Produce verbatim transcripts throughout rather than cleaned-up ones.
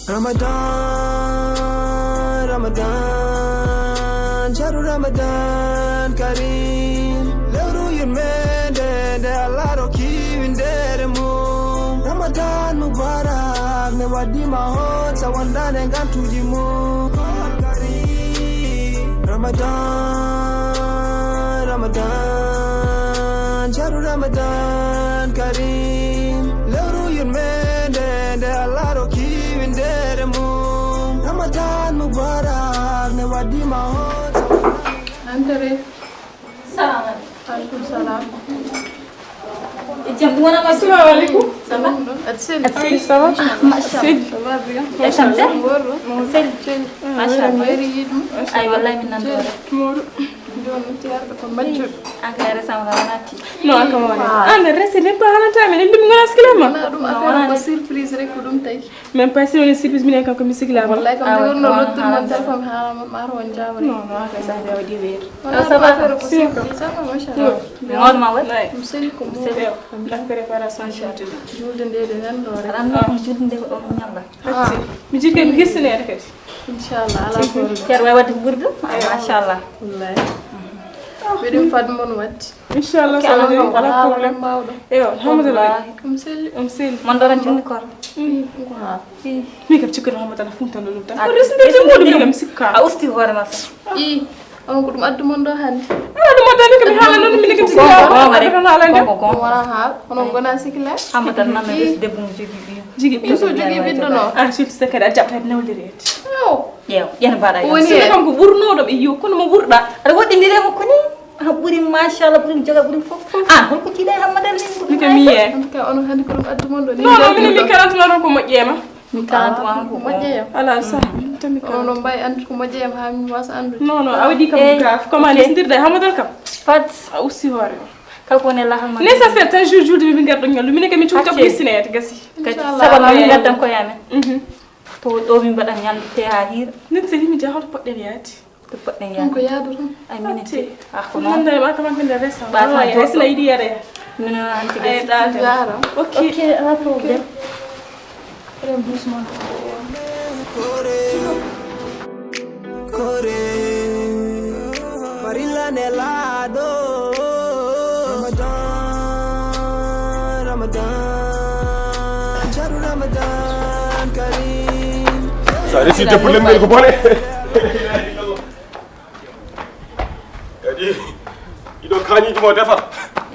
Ramadan, Ramadan, shahru Ramadan Kareem. Lewru yurmeende nde Allah rokki winndere mum. Ramadan Mubarak, nde waɗɗii ma hoot, sa wondaani e ngantuuji mum. Koor Kareem. Ramadan, Ramadan, shahru Ramadan Kareem. Lewru yurmeende nde Allah rokki winndere mum. Ramadan Mubarak, nde waɗɗii ma hoot. Entrée. Salam alaikum. Alaikum salam. Jam, ɗum wonama. Assalamu alaikum. Ça va? Aɗa selli? Aɗa selli? Ça va? Machallah. Selli. Ça va bien? E tamde? Machallah. Selli. Selli. Ah, machallah. Wayri yiɗum. Ay, wallahi min nan ɗo rek. Moru. Joni tiyarɗo ko majjuɗo. An kay resama ka wona ti. Non, an kam wona. Ah. An resi ne pa halanta men, ɗum ngona sikila ma. Na ɗum affaire ko surprise rek ko ɗum tawi. Même pas si woni surprise minen kam ko mi sigilaama. Wallahi kam, ah, jooni no noddude mon téléphone, haa ma to on jaabore. Non, non, kay sa jaawdi weer. Wala, ça va? Affaire ko surprise, ça va, machallah. Ngoon ma waɗ? Ɗum selli ko mo. Selli. Ɗum tan préparation julde. Julde nde de nan ɗo rek. Aɗa anndi ko julde nde ko ɗon ñalla. Hatti. Mi jikki ko hirsineede kadi. Inchallah, ala problème. Ceerno waɗi waɗde ko ɓuri ɗum? Ah, machallah. Wallahi. Mbiɗum fad mon waɗde. Inchallah, ok, ça va, ala problème. Eyo, Hamza la. Wallahi. Ɗum selli. Ɗum selli. Mon ɗoran julde koor. Mm, ko haa. Min kam cikkuno Hamza la funta no ɗum tan. Ah, ko resnde ɗum ɗum kam sikka. A usti hoore ma sa. I, on ko ɗum addu mon ɗo hannde. Ala ɗum adda ni kam hala non min kam sikka. Ko gonga rek. Ko wara haa, onon gona sikla. Hamza la nan des debbo mo jogi ɓiyo. Jigi ɓiyo so jogi ɓiɗɗo no. Ah, surtout c'est que a jaɓta nawliri et. Aw. Ƴeew, ƴen mbaɗa. Woni sino kam ko ɓurnoɗo ɓe yiyo, kono mo ɓurɗa. Aɗa woɗɗindire mo ko ni? Ah, ɓuri machallah, ɓuri joga, ɓuri fof, fof. Ah, holko jiiɗa e Hammadal ni? Mike mi yee. En tout cas, onon hannde ko ɗum addu mon ɗo ni. Non, non, min mi kalantuma ɗon ko moƴƴeema. Mi kalantuma ko moƴƴeema. Ala sa, to mi kalantuma. Onon mbawi andude ko moƴƴeema haa min wasa andude. Non, non, a waɗi kam gaaf. Comment nesdirde e Hammadal kam? Fat. A usti hoore ma. Kala ko woni e lahal ma. Nécessaire tan jour julde min ngarɗo ñallu. Min kam min cuuta ko hissinede gasi. Kadi sababu min ngaddan koye amen. Mhm. To ɗo min mbaɗan ñalnde tee haa hiira. Min sehil mi jaha to poɗɗen yaade. To poɗɗen yaade. Ɗum ko yaadu tan. Ay, minen te. Ah, ko noon. Nande ma kam min resa. Ɓa ma resa na yiɗi yare. Min noon anti gasi. Ay, ɗa tan. Jaara. Ok. Ok, ala problème. Très doucement. Koore, farilla nelaaɗo. Ramadan, Ramadan, shahru Ramadan Kareem. Sa resi debbo lemmel ko bone. Kadi, ɗiɗo kañiiji mo defata.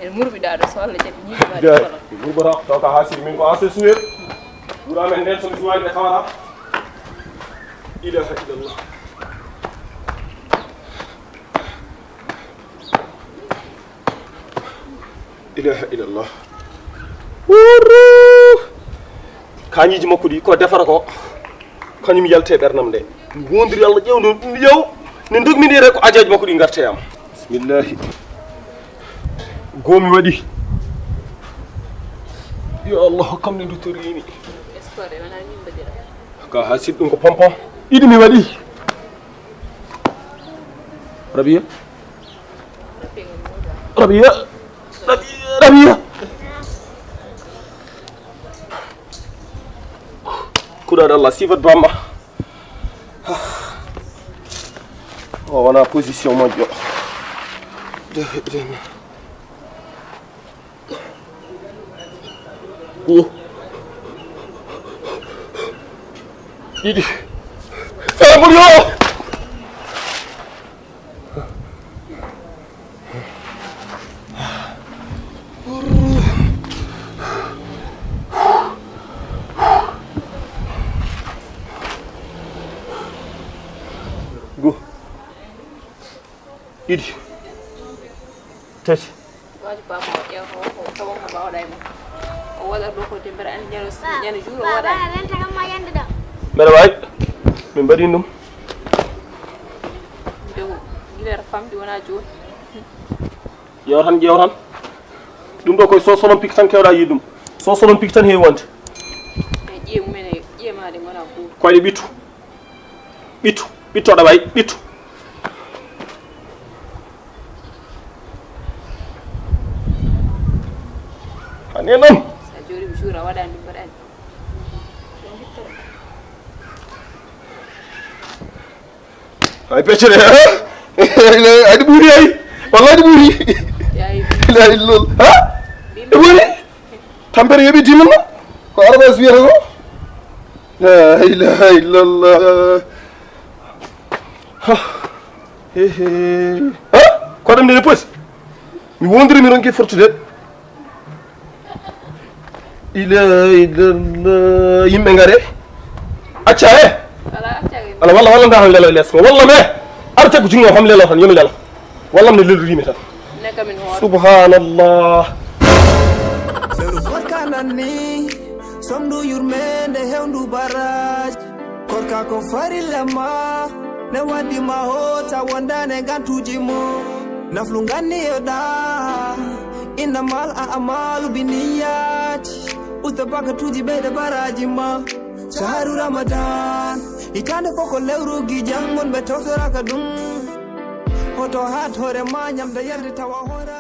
En murɓiɗa ɗo, so Allah jaɓi, ñiiɓe ma ɗi kala. Murɓata, taw ka haa sigi min ko associé. Wuro amen nden, so mi suwaani ɓe tawata. Ilaha illallah. Ilaha illallah. Wurru! Kañiiji makko ɗi, ko defata ko, kañum yalti e ɓernam nde. Mi wondiri Allah ƴeewndo ɗum yaw, ne ndogmi ndi rek ko ajaaji makko ɗi ngarta e am. Bismillahi. Goomi waɗi. Yo Allah hokkam nde ndu toriimi. Ka haa sit ɗum ko pompon. Ɗiɗi mi waɗi. Rabiya. Rabiya. Rabiya. Rabiya. Kuɗaɗo Allah, sifat bamma. O wona position moƴƴo. Ɗiɗi. Sara mboɗo yo! Go. Ɗiɗi. Tati. Waaju baba o ƴeewa ko, ko tawa ko mbaawɗa e mum. O waɗa ɗo ko de mbeɗa anndi ñande, ñande jour o waɗa. Mbeɗa waawi. Min mbaɗi ɗum. Ndew, gila famɗi wona jooni. Ƴeew tan, ƴeew tan. Ɗum ɗo koye Sosolon pik tan kewɗa yiide ɗum. Sosolon pik tan heewi wonde. E ƴiye mumen e ƴiye ma ɗe ngona ko. Koyɗe ɓittu. Ɓittu, ɓittoɗo way, ɓittu. Ane noon. Sa jooɗiima jour a waɗaani ɗum, mbaɗaani. Ko ngittoɗo. Ay, peccere, ha? Ay, ɗi ɓuuri ay. Wallahi, ɗi ɓuuri. Yaay. La ilaha illallah. Ha? Ɗi ɓuuri? Tampere yoɓi dimin no? Ko arabas wiyata ko? La ilaha illallah. Ha? He, he. Ha? Ko ɗum nde ne poti? Mi wondiri mi ronki fortude. Ila, ila, ila, yimɓe ngare. Acca, he. Ala, acca, he. Ala, walla, walla, nda han lelo les ko. Walla me. Ar tegu jungo ham lelo tan, yomi lelo. Walla mi lelori mi tan. Nekka min hoore. Subhanallah. Lewru korka nan ni, somdu yurmende, hewndu baraji. Korka ko farilla ma, ne waddi ma hota wondane gantuji mo. Naflu ganni yoɗa, innamal a'malu binniyati. Usta bakatuji ɓeyde baraji ma. Shahru Ramadan, itande foko lewru gijan, wonɓe tawtoraka ɗum. Hoto hat hoore ma, ñamde yarde tawa hoora.